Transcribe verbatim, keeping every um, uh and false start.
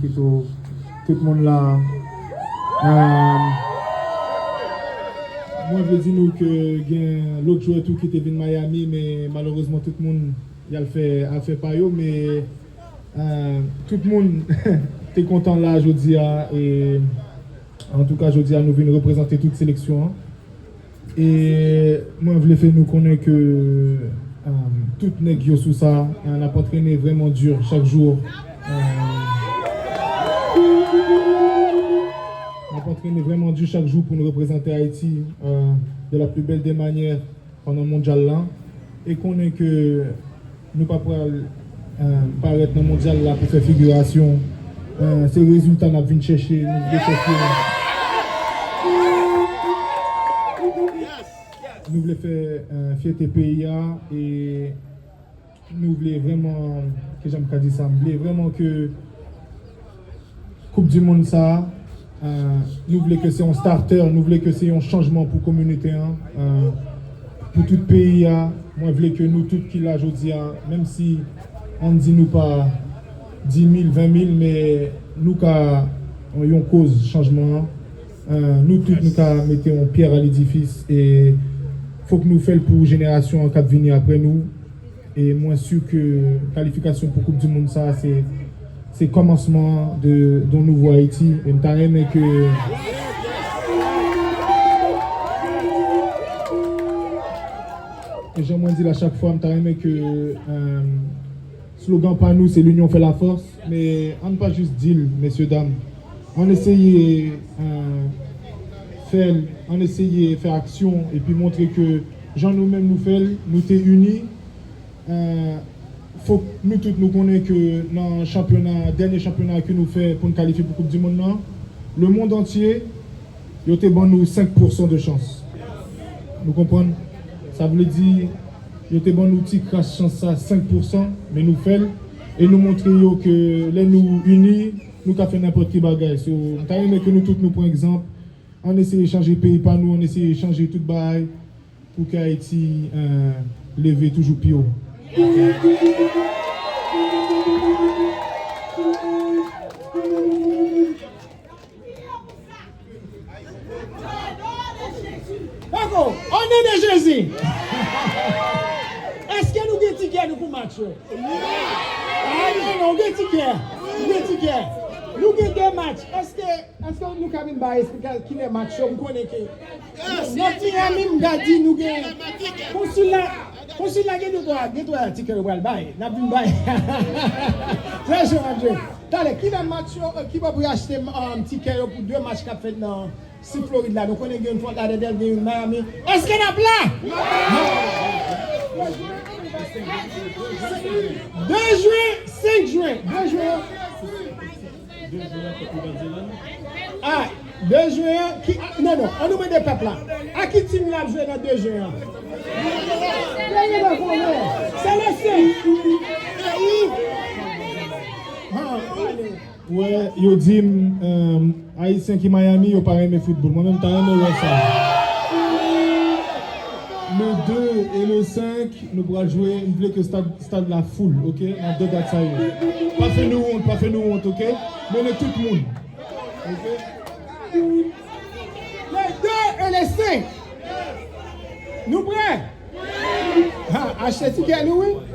Pito, tout moun la. Euh, mwen vle di nou ke gen lòt jwè tou ki te vin Miami, men malerezman tout moun y al fè afè pa yo, men, euh, tout moun te kontan la jodi a, e antouka jodi a nou vin reprezante tout seleksyon an. E mwen vle fè nou konnen ke, euh, tout nèg yo sou sa, euh, n ap antrene vrèman di chak jou. Euh, n ap antrene vrèman di chak jou pou nou reprezante Ayiti, euh, de la plus belle des manières pandan mondyal la. E konnen ke nou pa pral, euh, parèt nan mondyal la pou fè figirasyon. Euh, se rezilta n ap vin chèche, nou vle fè fyè-, nou vle fè, euh, fyète peyi a, e nou vle vrèman, kijan m ka di sa, m vle vrèman ke Koup di mond sa a, euh, nou vle ke se yon starter, nou vle ke se yon chanjman pou kominote an, euh, pou tout peyi a. Mwen vle ke nou tout ki la jodi a, menm si ann di nou pa dis mil, ven mil, men nou ka yon koz chanjman an. Euh, nou tout nou ka mete yon pierre à l'édifice e fòk nou fè l pou jenerasyon an k ap vini apre nou. E mwen si ke kalifikasyon pou koup di mond sa a, se, se kòmansman de, de yon nouvo Ayiti. E m ta renmen ke, e jan mwen di l a chak fwa, m ta renmen ke, euh, slogan pa nou se l'union fait la force. Men ann pa jis di l, mesye dam. Ann eseye, euh, fè l, ann eseye fè aksyon epi montre ke jan nou menm nou fè l, nou te ini. Euh, fòk nou tout nou konnen ke nan chanpyona, dènye chanpyona ke nou fè pou n kalifye pou koup di mond nan, lemonn antye, yo te ban nou senk pousan de chans. Nou konprann? Sa vle di, yo te ban nou ti kras chans sa, senk pousan, men nou fè l, e nou montre yo ke lè nou ini, nou ka fè nenpòt ki bagay. So, m ta renmen ke nou tout nou pran egzanp, ann eseye chanje peyi pa nou, ann eseye chanje tout bagay pou ke Ayiti, euh, leve toujou pi wo. Dakò, o non de Jezi. Èske nou gen tikè nou pou match yo? Ah, non, non, nou gen tikè. Nou gen tikè. Nou gen de match. Èske, èske nou ka vin bay esplikasyon kilè match yo? M konnen ke nan ti ami m ka di nou gen konsil la, konsil la gen de twa, gen twa tikè yo pral bay. N ap vin bay. Trè jwe, n ap jwe. Talè, kilè match yo, euh, ki bò pou y achte, um, tikè yo pou de match k ap fèt nan si Florid la, nou konnen gen yon Fort Lauderdale, gen yon Miami. Èske n ap la? De jen, senk jen, de jen. Ah, de jen an, ki, ah, non, non, ann nou mande pèp la. A ki tim l ap jwe nan de jen an? Se le senk. Ah, ale. Wè, yo di m, euh, Ayisyen ki Miami, yo pa renmen foutbòl. Mwen menm, m ta renmen wè sa. Le de e le senk, nou pral jwe, m vle ke stad, stad la full, oke? Nan de dat sa yo. Pa fè nou wont, pa fè nou wont, oke? Mennen tout moun. Oke? Le de e le senk. Nou prè? Ha, achte tikè nou, wi.